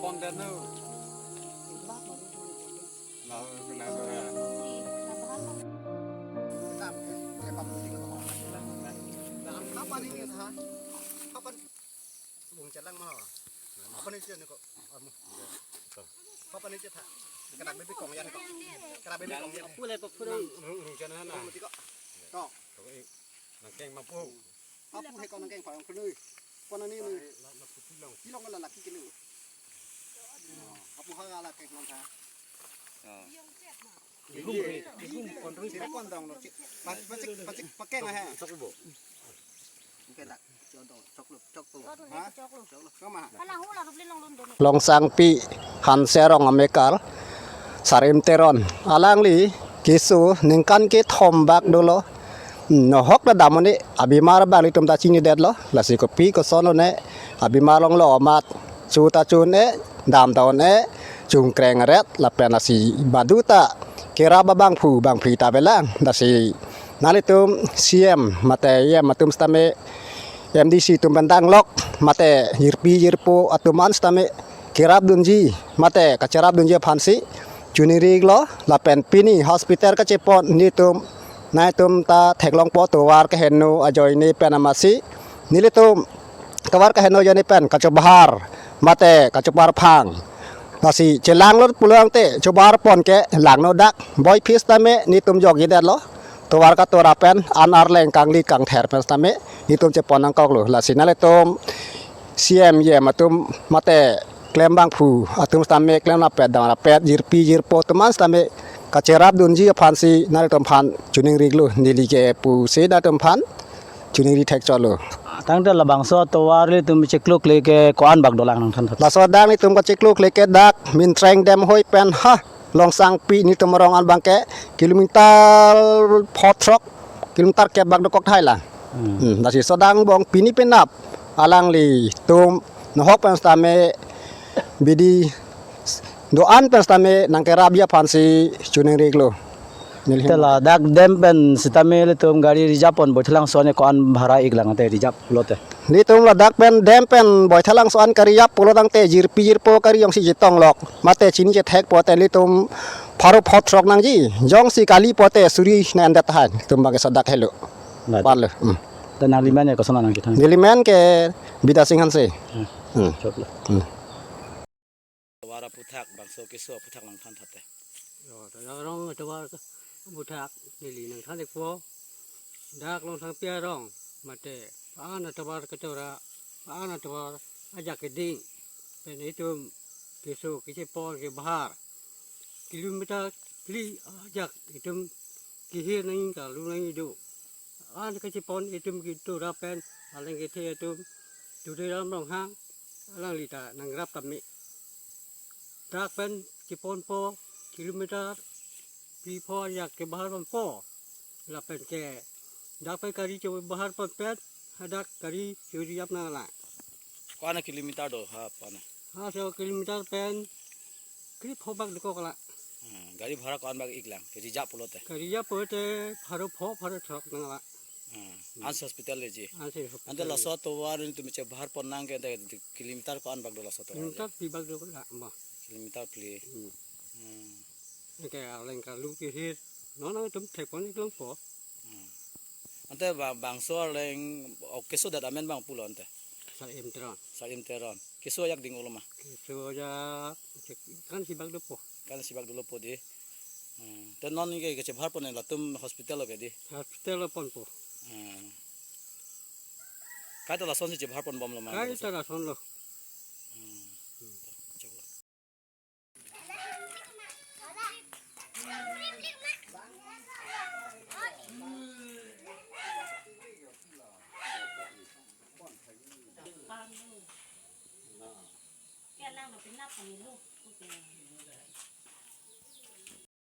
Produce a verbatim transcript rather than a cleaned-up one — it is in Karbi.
Pon dan no. Lau kena kena. Kapan ini ha? Kapan? Bung Jalang mau. Apa nih sih kok? Kamu. Apa nih cetha? Kena bebek kong ya kok. Kena bebek kong ya. Apa le apa pura? Rung rung jana na. Mati kok. Kok. Nangkeng mampu. Apu he kau nangkeng payong kenui. Kau nani ni. Pilong la laki kelu. Apu ha la keng nang ha. Igum, igum, konrui. Sira kon dong lo. Pas pas pas pakeng ha. Sok bo. Oke dak. Jodoh sok lo sok lo. Ha? Sok lo. Kama. Longsangpi Hanserong amekar Sarim Teron alangli keso ningkan kethom bak dolo. Nohok ta dam un-e, abimar abang ilitum ta chinidetlo. Lasi kopi koson un-e, abimar longlo amat chu ta chu un-e, dam ta un-e, chungkreng ret lapen lasi badu ta kerap abangphu bangphli ta avelang. Lasi nanglitum C M mate E M atum sitame M D C atum pen danglok mate jirpi jirpo atum an sitame kerapdunji mate kacherapdunji aphansi choningri-iklo. Lapen pini hospital kachepon nelitum nangtum ta theklongpo, tovar keheno ajoine pen amatsi nelitum tovar keheno ajoine pen kachobahar mate kachopar phang. Lasi chelanglo pulo tangte chobahar pon ke langno dak boi phis tame nelitum jokjidetlo. Tovar katora pen an arleng kangli kangther pen tame nelitum chepon nangkoklo. Lasi nanglitum C M E M atum mate klembangphu atum tame klem rapet dam rapet jirpi jirpo atum an tame kacherapdunji aphansi nanglitum aphan choningri-iklo, neli ke pusi nanglitum aphan choningri thekchotlo. Tangte labangso atovar ilitum cheklokle ke ko-an bak dolang nangthan tha? Laso adak nelitum kacheklokle ke dak Mintreng Demhoi pen ha Longsangpi nelitum arong an abang ke kilometer pho throk, kilometer kep bak dokok thai la. Hmm. Hmm, lasi sodang angbong pini penap alanglitum nohok pen sitame bidi do-an pen sitame nangkerapji aphansi choningri-iklo. Neli te ladak dam pen sitame ilitum gari reserve pon Baithalangso an ko-an bhara-iklang te reserve pulote? Nelitum ladak pen dam pen Baithalangso an ka-reserve pulo tangte jirpi jirpo gari jongsi chetonglok mate chini chethek pote nelitum pharo pho throk nangji, jongsi kali pote suri nangdet tahai, nelitum abang ke sodak helo. Ladak. Parlo. Hmm. Te nanglimen ke koson nangkethang? Nelimen ke Bidya Sing Hanse. Hmm. Hmm. Choklo. Hmm. Tovar aphuthak, bangso keso aphuthak nangthan thate. Yo, ta dak rong tovar aphuthak neli nangthan-ikpo. Dak Longsangpi arong mate pa-an atovar katora, pa-an atovar ajak keding pen itum keso kechepon kebahar kilometer phli ajak itum kehir nangji, karlu nangji do. An kachepon itum ketora pen aleng kethe atum Tuliram Ronghang alangli ta nangrap tame. Dak pen cheponpo kilometer phli pho ajak kebahar ponpo. Lapen ke dak pen gari chobahar pon pen hadak gari cho-reserve nanglang. Ko-an kilometer do ha pana? Ha, so kilometer pen kri pho bak dokok la. Hmm, gari bhara ko-an bak iklang, ke reserve pulote? Ke reserve pulote pharo pho, pharo throk nanglang. Hmm, ansi hospital leji. Ansi hospital. Ante laso atovar nelitum chebahar pon nang ke ante kilometer ko-an bak do laso atovar? Kilometer phli bak dokok la ma. Kilometer phli. Hmm. Hmm. Ke aleng karlu kehir. Non nangtum thekpon-iklongpo. Hmm. Ante ba-, bangso aleng, o, keso adet amen bang pulo ante? Sarim Teron. Sarim Teron. Keso ajak ding-olo ma? Keso ajak kan isi bak dopo. Kan isi bak dolopo di. Hmm. Te non ke kechebahar pon latum hospital lo ke di? Hospital lo ponpo. Hmm. Kaita lasonsi chebahar ponbomlo ma? Kaita lason lo. Hmm. Choklo.